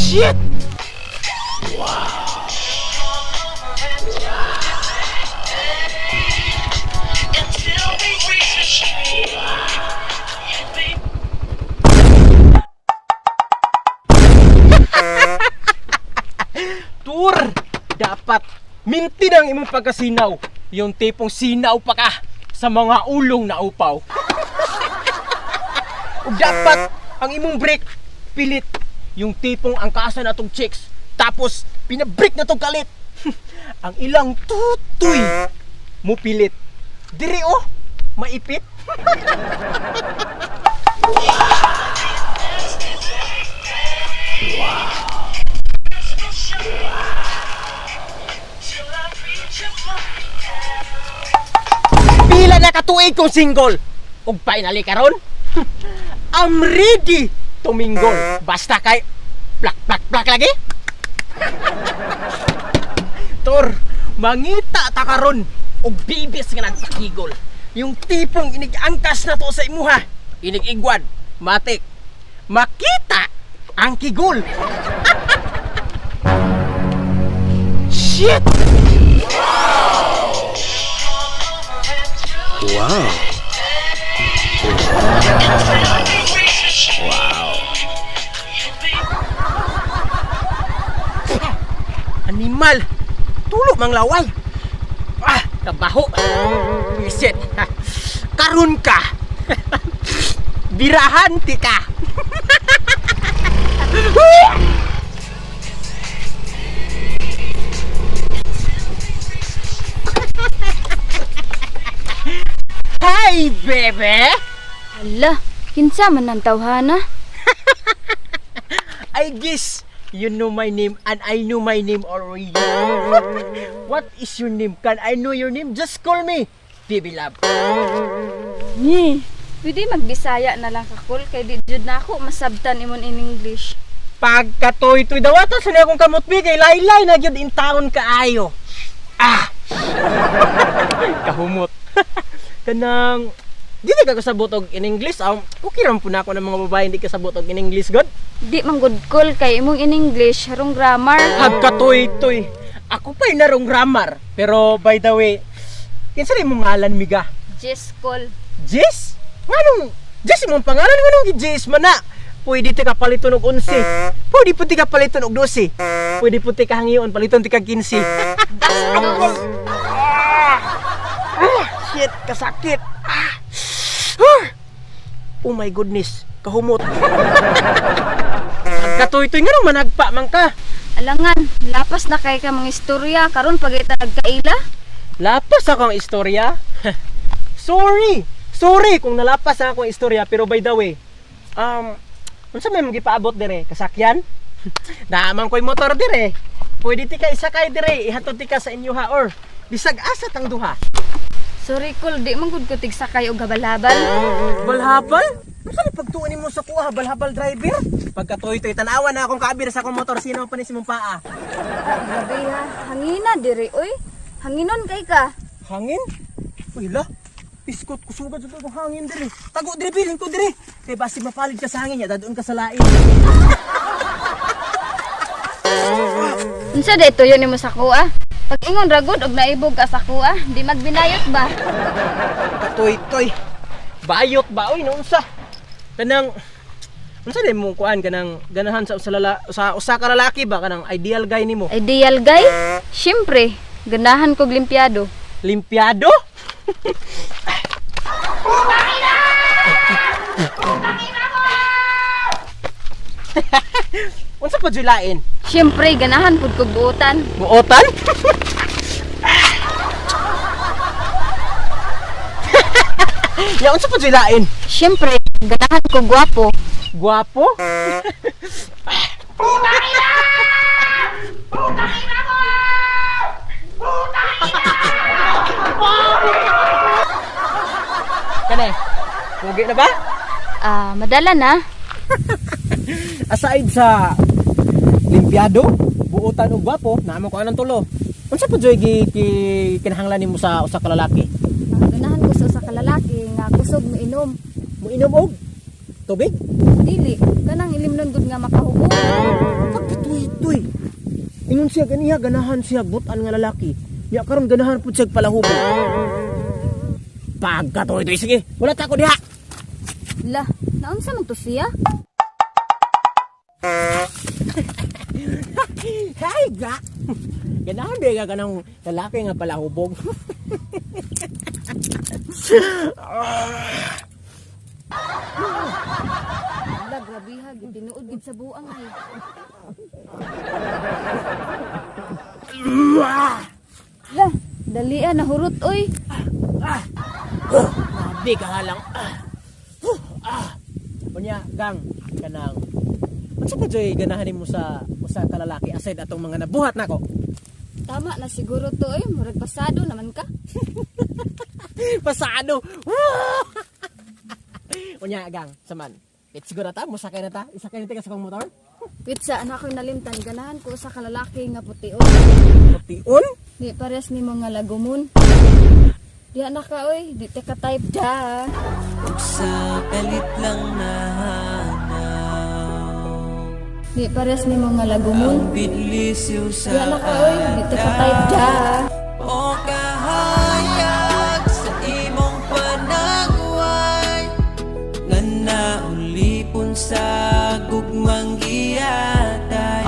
Shit! Until we reach the street. You'll be Tur! Dapat minti ng imong pagkasinaw. Yung tipong sinaw pa ka sa mga ulong na upaw. Ug dapat ang imong break pilit. Yung tipong ang kasa na tong chicks. Tapos pinabreak na tong kalit. Ang ilang tutoy mo pilit. Diri oh, maipit. till I reach your Pila na katuig kong single. Ug finally karon, I'm ready to mingle. Basta kay plak plak plak lagi. Tor, mangita ta karon og bibis nga nagpakigol. Yung tipong inigangkas na to sa imuha. Inigigwan, matik. Makita ang kigol. Shit! Until we reach the street. Wow. You'll be Animal! Tulo mang laway! Ah, kabaho! Bisit! Karon ka! Birahan ti ka! Hi, bebe! Hala, kinsa man ang tawhana? I guess you know my name and I know my name already. What is your name? Can I know your name? Just call me Baby Love. Ni, pwede magbisaya na lang kakul kay di jud na ako masabtan imon in English. Pagkatoy-toy dawatan sa akong kamot bi kay laylay na gyud in town kaayo. Ah. Kahumot. Kanang di ka kasabot og in English, okay ra man po na ako ng mga babae hindi kasabot og in English god. Di man gud kul kay imong in English harong grammar. Pagkatoy-toy. Ako pa'y narong grammar. Pero by the way, kinsa rin mong ngalan miga? Jess kul. Jess? Nganong Jess imong pangalan, nganong gi Jess man na? Pwede ti ka paliton og 11. Pwede pud ti ka paliton og 12. Pwede pud ti ka hangyon paliton ti ka 15. Bastos. Ah, shit, kasakit. Ah. Ah. Oh my goodness, kahumot. Katoy-toy nga managpa man ka. Alangan, lapas na kay ka mga istorya karon pagita nagkaila. Lapas akong istorya. Sorry. Sorry kung nalapas ang akong istorya, pero by the way, unsa may magipaabot dire? Kasakyan? Naaman ko'y motor dire. Pwede ti ka isakay dire, ihatod ti ka sa inyo ha or bisag asa tang duha. Sorry kul, di man gud ko tigsakay og habalhabal. Balhabal? Unsa ni pagtuon nimo sa kuha balhabal driver? Pagkatoy-toy tanawa na akong kaabir sa akong motor, sino pa ni simong paa? Ah, grabe ha, hangina diri oy. Hanginon kay ka. Hangin? Uy la. Biskot kusugad sa itong hangin dire. Tago dire, bilin ko dire. Kay basi mapalid ka sa hangin ya, dadun ka sa lain. Unsa day tuyo nimo sa kuha? Pag ingon ra gud og naibog ka sa kuha, di magbinayot ba? Katoy-toy. Bayot ba oy unsa? Kanang unsa day mo kuan kanang ganahan sa usa sa usa ka lalaki ba, kanang ideal guy nimo? Ideal guy? Siyempre, ganahan kog limpyado. Limpiado? Unsa pa julain? Siyempre, ganahan pud kog buotan. Buotan? Ya, unsa pa julain? Siyempre, ganahan kog gwapo. Guwapo? Kane, pugi na ba? Ah, madala na. Aside sa limpiado, buotan og gwapo, naamo ko anang tulo. Unsa pa joy gi, gi kinahanglan nimo sa usa ka lalaki? Ah, ganahan ko sa usa ka lalaki nga kusog moinom. Moinom og tubig? Dili, kanang ilimnon gud nga makahubog. Pag Ingon siya ganiha ganahan siya butan nga lalaki. Ya karon ganahan pud siya palahubog. Pagkatuoy to, sige. Wala ta ko diha. La, naunsa man to siya? Hay ga. Ganahan ba ka kanang lalaki nga palahubog? La, grabe ha, gitinuod gid sa buang ay. La, dali ah, nahurot oy. Grabe ka halang. Ah. Unya, gang, kanang unsa pa joy ganahan nimo sa usa ka lalaki aside atong mga nabuhat nako? Tama na siguro to oy, murag pasado naman ka. Pasado. Unya, gang, saman. Let's go na ta, musakay na ta. Isakay na ta sa kong motor. Witsa, anak ko'y nalimtan, ganahan ko sa kalalaki nga pution. Pution? Di pares ni mga lagumon. Di anak ka oy, di ta ka type da. Sa kalit lang nahanaw. Di pares ni mga lagumon. Bidlisyo Di sa anak ka oy, di ta ka type da. O kahayag sa imong panagway nga naulipon sa gugmang giyatay.